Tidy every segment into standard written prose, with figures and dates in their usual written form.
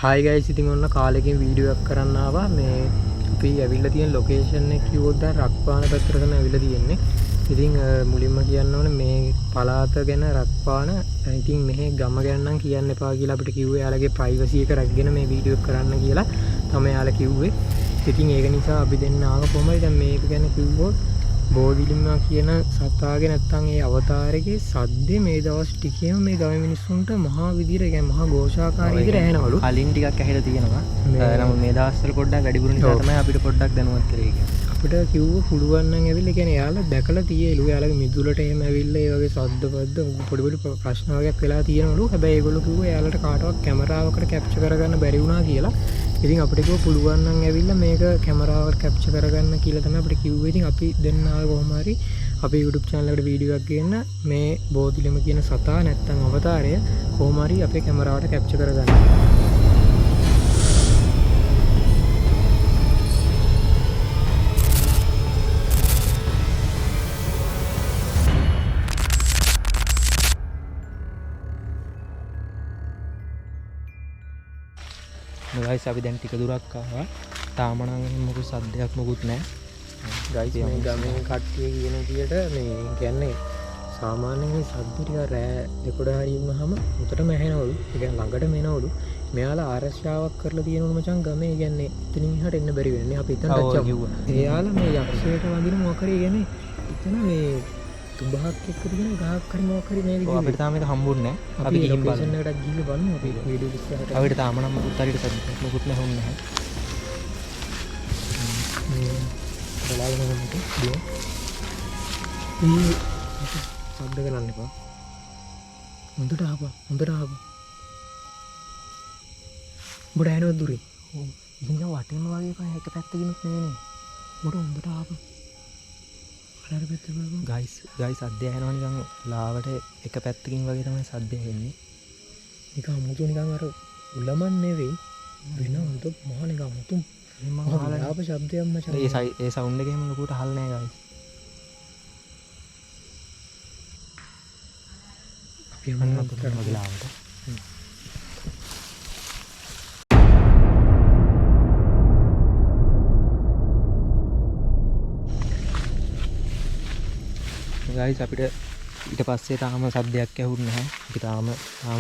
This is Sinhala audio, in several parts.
හායි ගයිස්, ඉතින් ඔන්න කාලෙකින් වීඩියෝ එකක් කරන්න ආවා. මේ අපි ඇවිල්ලා තියෙන ලොකේෂන් එක කිව්වොත් දැන් රක්වාන පැත්තට තමයි ඇවිල්ලා තියෙන්නේ. ඉතින් මුලින්ම කියන්න ඕනේ මේ පළාත ගැන රක්වාන. ඉතින් මෙහි ගම ගැන නම් කියන්න එපා කියලා අපිට කිව්වේ. එයාලගේ ප්‍රයිවසි එක රැකගෙන මේ වීඩියෝ එක කරන්න කියලා තමයි එයාලා කිව්වේ. ඉතින් ඒක නිසා අපි දෙන්න ආව කොහමද? දැන් මේක ගැන කිව්වොත් බෝධිලිමා කියන සතාගේ නැත්තම් ඒ අවතාරයේ සද්දේ මේ දවස් ටිකේම මේ ගමේ මිනිස්සුන්ට මහා විදියට, ඒ කියන්නේ මහා ഘോഷාකාරී විදියට ඇහෙනවලු. කලින් ටිකක් ඇහිලා තියෙනවා. නමුත් මේ දවස්වල පොඩ්ඩක් වැඩිපුර නිසා තමයි අපිට පොඩ්ඩක් දැනුවත් කරේ කියන්නේ. අපිට කිව්ව පුළුවන් නම් ඇවිල්ලා, ඒ කියන්නේ එයාලා දැකලා තියෙලු. එයාලගේ මිදුලට එහෙම ඇවිල්ලා ඒ වගේ සද්ද පද්ද පොඩි පොඩි ප්‍රශ්න වගේක් වෙලා තියෙනවලු. හැබැයි ඒගොල්ලෝ කිව්වා එයාලට කාටවත් කැමරාවකට කැප්චර් කරගන්න බැරි වුණා කියලා. ඉතින් අපිට කිව්වා පුළුවන් නම් ඇවිල්ලා මේක කැමරාවකට කැප්චර් කරගන්න කියලා තමයි අපිට කිව්වේ. ඉතින් අපි දෙන්න ආවේ කොහොම හරි අපේ YouTube channel එකට වීඩියෝ එකක් ගේන්න මේ බෝධිලිම කියන සතා නැත්තම් අවතාරය කොහොම හරි අපේ කැමරාවට කැප්චර් කරගන්න. ගයිස් අපි දැන් ටික දුරක් ආවා. තාම නම් එහෙම මොකුත් සද්දයක් මොකුත් නෑ. ගයිස් මේ ගමේ කට්ටිය කියන විදියට මේ කියන්නේ සාමාන්‍යයෙන් මේ සද්ද ටික රෑ දෙකොඩ හරි වුණාම උතටම ඇහෙනවලු. ඒ කියන්නේ ළඟටම එනවලු. මෙයාලා ආරක්ෂාවක් කරලා තියෙනවලු මචං ගමේ. ඒ කියන්නේ එතනින් එහාට එන්න බැරි වෙන්නේ. අපි එතනට යමු. කිව්වා. එයාලා මේ යක්ෂයට වඳින මොකක් හරි, ඒ කියන්නේ එතන මේ තුඹහක් එක්ක තියෙන ගහක් හරි මොකක් හරි නේද ඔව්, අපිට තාම ඒක හම්බුන්නේ නෑ. අපි අපි ගිහින් බලමු. ලොකේෂන් එකටත් ගිහින් බලමු අපි වීඩියෝ ඉස්සරහට. අපිට තාම නම් මොකුත් හරියට සද්දයක් මොකුත් නැහුන්නේ නැහැ. මේ බලාගෙන යනකොට දිය. මේ සද්ද කරන්න එපා. හොඳට ආපන්, හොඳට ආපන්. උඹට ඇහෙනවද දුරින්? ඔව්. ඉතින් වටේම වගේ පහ එක පැත්තකිනුත් නෙවෙයිනේ. උඹට හොඳට ආපන්. අර පැත්ත බලපන්. ගයිස් සද්ද ඇහෙනවා නිකන් ලාවට එක පැත්තකින් වගේ තමයි සද්ද ඇහෙන්නේ. නිකන් අමුතු නිකන් අර උලමන් නෙවෙයි වෙන හොඳ මහා නිකන් අමුතු එහෙම මං මහා අහලා විලාප ශබ්දයක් මචං. ඒ සවුන්ඩ් එක එහෙම ලොකුවට අහලා නෑ ගයිස්. අපි යමු අන්න අතට අතට වගේ ලාවට. ගයිස් අපිට ඊට පස්සේ තාම සද්දයක් ඇහුන්නේ නැහැ. අපි තාම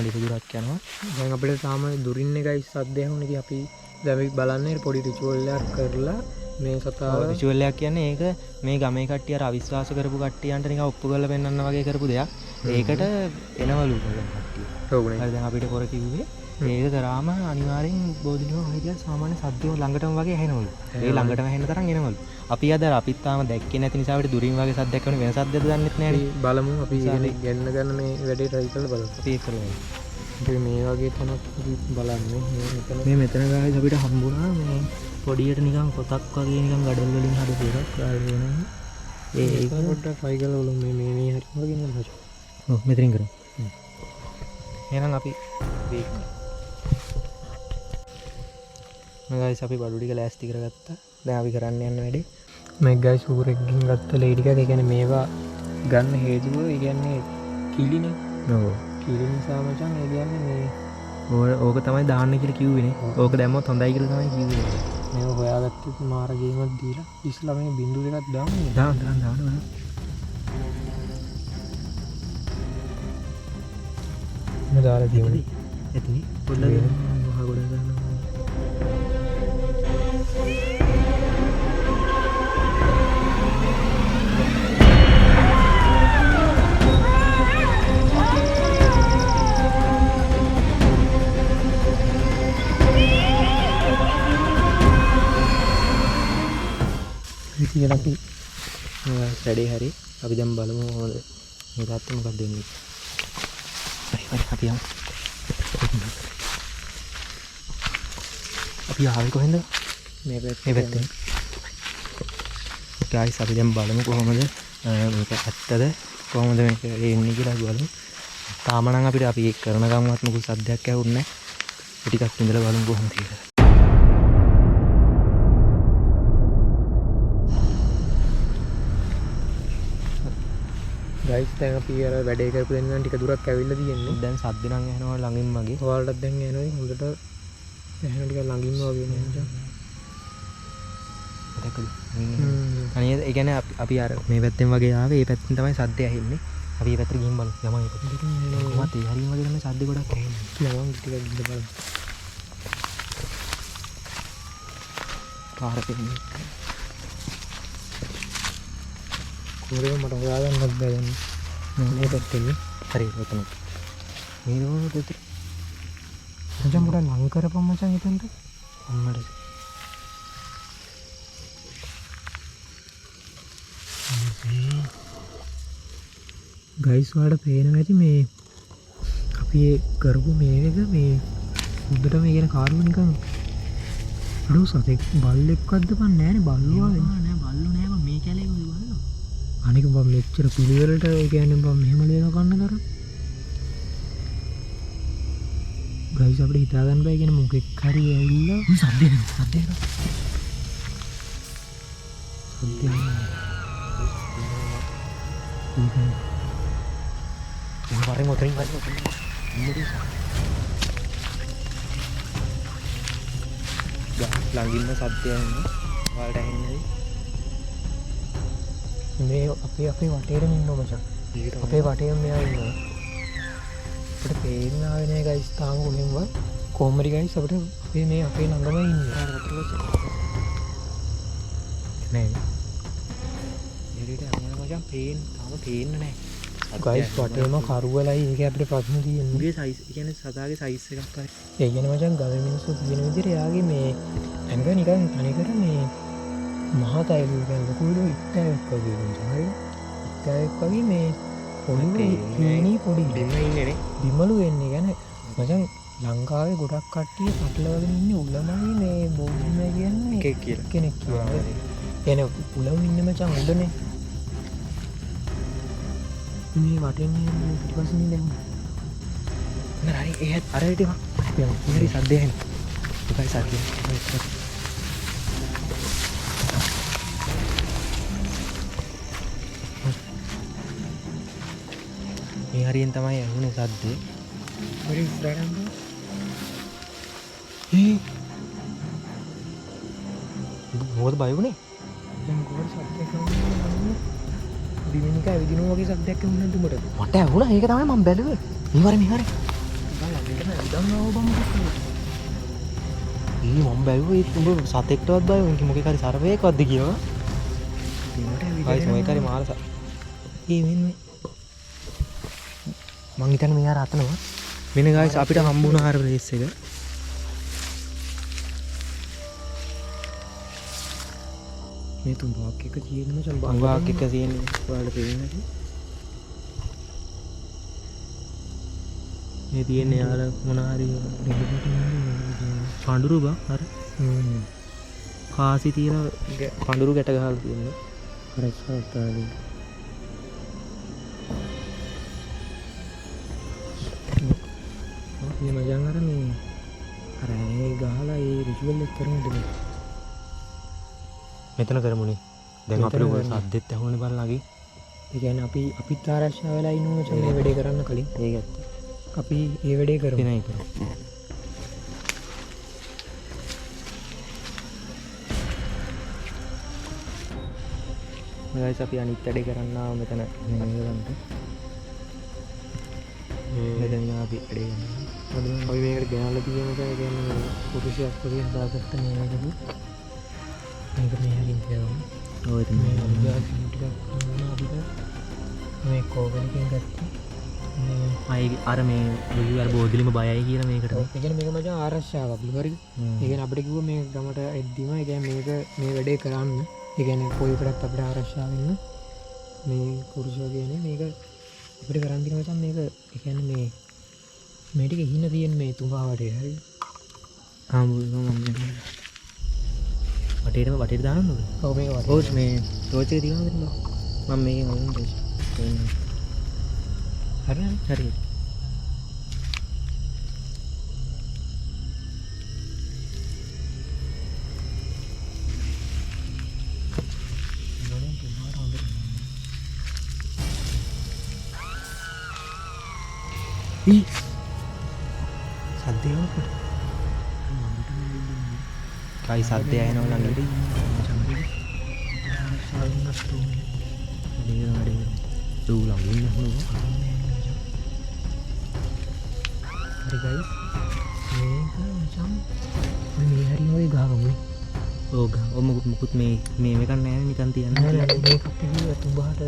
ටික දුරක් යනවා. දැන් අපිට තාම දුරින් එකයි සද්ද ඇහුනේ. ඉතින් අපි දැන් අපි බලන්නේ පොඩි රිචුවල් එකක් කරලා මේ සතාව. ඔව්, රිචුවල් එකක් කියන්නේ ඒක මේ ගමේ කට්ටිය අර අවිශ්වාස කරපු කට්ටියන්ට නිකන් ඔප්පු කරලා පෙන්නන්න වගේ කරපු දෙයක්. ඒකට එනවලු දැන් කට්ටිය. ඔව් නේ. හරි, දැන් අපිට කර කිව්වේ ඒක කරාම අනිවාර්යෙන් බෝධිලිම ඔය කියන සාමාන්‍ය සද්දේ ළඟටම වගේ ඇහෙනවලු. ඒ ළඟටම ඇහෙන තරම් එනවලු. අපි අද අර අපිත් තාම දැක්කේ නැති නිසා අපිට දුරින් වගේ සද්දයක් වුණේ වෙන සද්දයක්ද දන්නෙත් නෑනේ. අපි බලමු, අපි නිසා ඉගෙන ගන්න ගන්න මේ වැඩේ try කරලා බලමු. අපි ඒක කරලා බලමු. අපි මේ වගේ තැනක් අපි බලන්නේ. මේ මෙතන මේ මෙතන ගායිස් අපිට හම්බුණා මේ පොඩියට නිකන් පොතක් වගේ නිකන් ගඩොල් වලින් හදපු එකක්. ඔයාලා වෙනවනේ. ඒක පොඩ්ඩක් try කරලා බලමු. මේ හරි මොකද කියන්නේ මචං. ඔව්, මෙතනින් කරමු. එහෙනම් අපි වේක්. මේ ගායිස් අපි බඩු ටික ලෑස්ති කරගත්තා. දැන් අපි කරන්න යන වැඩේ මේ ගායිස් ඌරෙක්ගෙන් ගත්ත ලේ ටිකක්. ඒ කියන්නේ මේවා ගන්න හේතුව ඒ කියන්නේ කිලිනේ. ඔව්. කිලි නිසා මචං ඒ කියන්නේ මේ ඕක තමයි දාන්න කියලා කිව්වේනේ. ඕක දැම්මොත් හොඳයි කියලා තමයි කිව්වේ. මේව හොයාගත්තත් මාර ගේමක් දීලා ඉස්සලා මේ බින්දු දෙකක් දාමු නේද? දාන්න, දාන්න, දාන්න, දාන්න. මේ දාලා තියමුනේ. ඇතිනේ. පොඩ්ඩක් මහා ගොඩ ගන්න. ඉතින් අපි වැඩේ හරි. අපි දැන් බලමු කොහොමද මේ තාත්තේ මොකක්ද වෙන්නේ. හරි, හරි, අපි යමු. අපි ආවේ කොහෙන්ද? මේ පැත්තෙන්. මේ පැත්තෙන්. ගයිස් අපි දැන් බලමු කොහොමද මේක ඇත්තද කොහොමද මේක එන්නේ කියලා අපි බලමු. තාම නම් අපිට අපි ඒක කරන ගමන්වත් මොකුත් සද්දයක් ඇහුන්නේ නැහැ. ඒ ටිකක් ඉඳලා බලමු කොහොමද කියලා. ගයිස් දැන් අපි අර වැඩේ කරපු දෙන්න නම් ටික දුරක් ඇවිල්ලා තියෙන්නේ. දැන් සද්ද නම් ඇහෙනවා ළඟින් වගේ. ඔයාලටත් දැන් ඇහෙනවා ඉතින් හොඳට ඇහෙන ටික ළඟින්ම වගේ නේ මචං. දැක්කද? අනේ ඒ කියන්නේ අපි අර මේ පැත්තෙන් වගේ ආවේ, ඒ පැත්තෙන් තමයි සද්ද ඇහෙන්නේ. අපි ඒ පැත්තට ගිහින් බලමු. යමන් ඒ පැත්තට. කොහොමද ඒ හරියම වගේ තමයි සද්ද ගොඩක් ඇහෙන්නේ. යමන් ටිකක් ගිහින් බලමු. පාර පෙන්නේ. කොහොමද මට හොයාගන්නත් බෑ දැන්. මේ පැත්තෙන්. හරි ඔතන. මේ රෝඩ් එතන. මචං පොඩක් ලං කරපන් මචං එතනට. අම්මට. ගයිස් ඔයාලට පේනවා ඇති මේ අපි ඒ කරපු මේ එක මේ හොඳටම ඒ කියන්නේ කාරුව නිකන් අඩෝ සතෙක් බල්ලෙක්වත්ද බං නෑනේ බල්ලෝ ආවේ. නෑ බල්ලෝ නෑ බං මේ කැලේ කොහෙද බල්ලෝ? අනික බං මෙච්චර පිළිවෙලට ඒ කියන්නේ බං මෙහෙම ලේන කන්න තරම්. ගයිස් අපිට හිතා ගන්න බෑ කියන්නේ මොකෙක් හරි ඇවිල්ලා උන් සද්ද එනවා සද්ද එනවා. සද්ද එනවා. ඒකයි. උන් වරෙන් ඔතනින් වරෙන් ඔතනින්. ළඟින්ම සද්දය එන්නේ. ඔයාලට ඇහෙන්නේ නැති. මේ අපි අපේ වටේටම ඉන්නවා මචං. අපේ වටේම මෙයා ඉන්නවා. අපිට පේන්න ආවේ නෑ ගයිස් තාම කොහෙන්වත්. කොහොම හරි ගයිස් අපිට අපේ මේ අපේ ළඟම ඉන්නේ. නෑ. එළියට යනවා මචං පේන්න තාම පේන්න නෑ. ගයිස් වටේම කරුවලයි ඒක අපිට ප්‍රශ්න තියෙන්නේ. උගේ සයිස් ඒ කියන්නේ සතාගේ සයිස් එකක් හරි. ඒ කියන්නේ මචං ගමේ මිනිස්සු කියන විදිහට එයාගේ මේ ඇඟ නිකන් තනිකර මේ මහත අයලු කියන්නේ ලොකු ලොකු ඉත්තෑවෙක් වගේ මචං. හරි. ඉත්තෑවෙක් වගේ මේ පොඩි හීනි පොඩි බිම ඉන්නේ නේ. බිමලු වෙන්නේ. කියන්නේ මචං ලංකාවේ ගොඩක් කට්ටිය පටලවාගෙන ඉන්නේ උලමයි මේ බෝධිමය කියන්නේ එකෙක් කියලා. කෙනෙක් කියලා. කියන්නේ උලම ඉන්නේ මචං උඩනේ. මේ වටෙන් මේ පිටිපස්සෙන් ඉන්නේ දැන්. නෑ හරි ඒ අර හිටිය බං. හරි සද්ද ඇහෙනවා. එකයි සද්ද. මේ හරියෙන් තමයි ඇහුනේ සද්දේ. හරි ඉස්සරහට යන්න. ඒ මොකද බය වුනේ? දැන් කොහොමද සද්දයක් ඇහුනේ? බිම නිකන් ඇවිදිනවා වගේ සද්දයක් ඇහුනේ නැද්ද උඹට? මට ඇහුණා ඒක තමයි මම බැලුවේ. මේ වර මේ වර. බං ළඟටම ඇවිදන් ආව බං මොකක්ද? ඒ මම බැලුවේ ඒත් උඹ සතෙක්ටවත් බය වුණේ මොකෙක් හරි සර්පයෙක්වත්ද කියලා. බිමට ඇවිදගෙන. ගයිස් මොකෙක් හරි මාර ඒ මෙන්න මේ මං හිතන්නේ මේ අර අතනම මෙන්න ගයිස් අපිට හම්බුණා අර ප්ලේස් එක. මේ තුඹාක් එක තියෙන මචං තුඹාක් එක තියෙන ඔයාලට පේන්නේ නැති. මේ තියෙන්නේ යාර මොන හරි පඳුරු බං අර කාසි තියෙන පඳුරු ගැට ගහලා තියෙන්නේ. අර ඉස්සරහට මේ මචං අර මේ අර ඇනේ ගහලා ඒ රිචුවල් එක කරමුද මේ? මෙතන කරමුනේ. දැන් අපිට ඔය සද්දෙත් ඇහුණේ බලන්න ළඟින්. ඒ කියන්නේ අපි අපිත් ආරක්ෂා වෙලා ඉන්නවා මචං මේ වැඩේ කරන්න කලින්. ඒක ඇත්ත. අපි ඒ වැඩේ කරමු. වෙනයි කරමු. ගයිස් අපි අනිත් වැඩේ කරන්න ආව මෙතන මේකට. මෙතන අපි වැඩේ කරනවා. අපි මේකට ගෙනල්ලා තියෙන මචං ඒ කියන්නේ පුරුෂයෙක් වගේ හදාගත්ත මේ එකද. මේක මේ හරින් තියාගමු. ඔව් එතන මේ අලිගා ටිකක් හම්බුණා අපිට. මේ කෝවලකින් ගත්තා. මේ ආයේ අර මේ ඔය අර බෝධිලිම බයයි කියලා මේකට. ඔව් ඒ කියන්නේ මේක මචං ආරක්ෂාවක් හරිද? ඒ කියන්නේ අපිට කිව්වා මේ ගමට එද්දිම ඒ කියන්නේ මේක මේ වැඩේ කරන්න. ඒ කියන්නේ කොයි එකටත් අපිට ආරක්ෂා වෙන්න මේ පුරුෂයා කියන්නේ මේක අපිට කරන් තියෙන මචං මේක ඒ කියන්නේ මේ මේ ටික හින තියෙන මේ තුඹා වටේ හරිද? ආ මම වටේටම වටේට දාන්න ඕනේ. ඔව් මේක වටේ. ඔව් මේ ටෝච් එක තියනවා මෙතන බං. මම මේකෙන් අල්ලන්න ටෝච්. හරිනේ? හරි. මම තුඹාට හොඳට ඊ සද්දේ වුණාට මම කයි සද්දය ඇහෙනවා ළඟින්. වැඩේ කරනවා. ඌ ළඟින් ඇහුණා. හරි ගයිස්, මේක මචං මේ හරිය ඔය ගහගමු. ඔව් ගහ. ඔව් මුකුත් මේ මේ එකක් නෑ නිකන් තියන්න. නෑ නෑ මේක අපි කිව්වා තුඹහට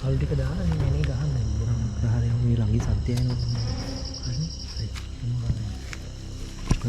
අලු ටික දාලා මේ මැනේ ගහන්න. ගහලා යමු, මේ ළඟින් සද්දය ඇහෙනවා. හරි. හරි.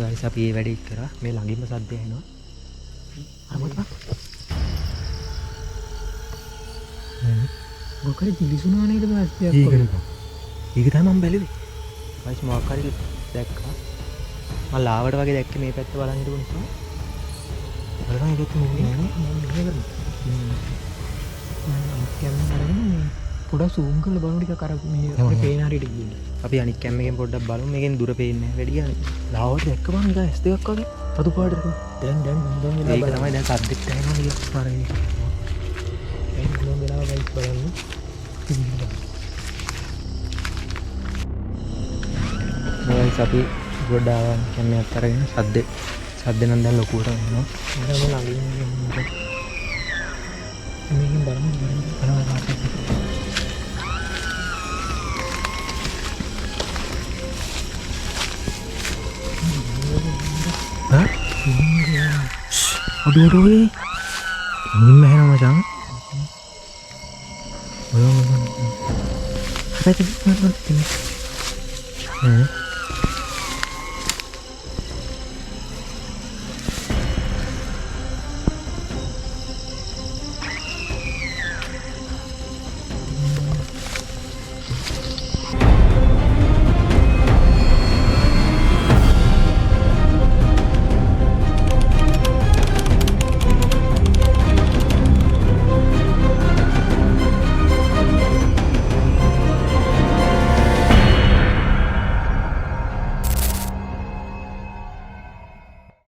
ගයිස් අපි මේ වැඩේ කරා. මේ ළඟින්ම සද්දය ඇහෙනවා. අර මොකද බං? මොකක් හරි දිලිසුණා නේද බං ඇස් දෙකක් ඒක වගේ. නේ බං. ඒක තමයි මම බැලුවේ. ගයිස් මොකක් හරි දැක්කා. මම ලාවට වගේ දැක්කේ මේ පැත්ත බලන් හිටපු නිසා. බලන්න මේ පැත්ත මොකද නෑනේ. මම මෙහෙම කරමු. මම අනිත් කැමරා අරගෙන මේ පොඩක් සූම් කරලා බලමු ටිකක් අර මේ අපිට පේන හරියට ගිහින්. අපි අනිත් කැම් එකෙන් පොඩ්ඩක් බලමු. මේකෙන් දුර පේන්නේ නැහැ වැඩි අනේ. ලාවට දැක්ක බං නිකන් ඇස් දෙකක් වගේ රතු පාටට. දැන් දැන් හොඳම වෙලාව ඒක බලන්න. තමයි දැන් සද්දෙත් ඇහෙනවා නිකන් පාර එක. දැන් හොඳම වෙලාව ගයිස් බලන්න. ගයිස් අපි ගොඩ ආවා කැම් එකක් අරගෙන සද්දේ සද්දේ නම් දැන් ලොකුවට එනවා. මම ළඟින් ඉන්නේ. මේකෙන් බලමු බලමු බලමු පාටක්. ඈ? අඩු අඩු ඔය. නිම්ම ඇහෙනවා මචං. ඔය මොකද? හැබැයි ඈ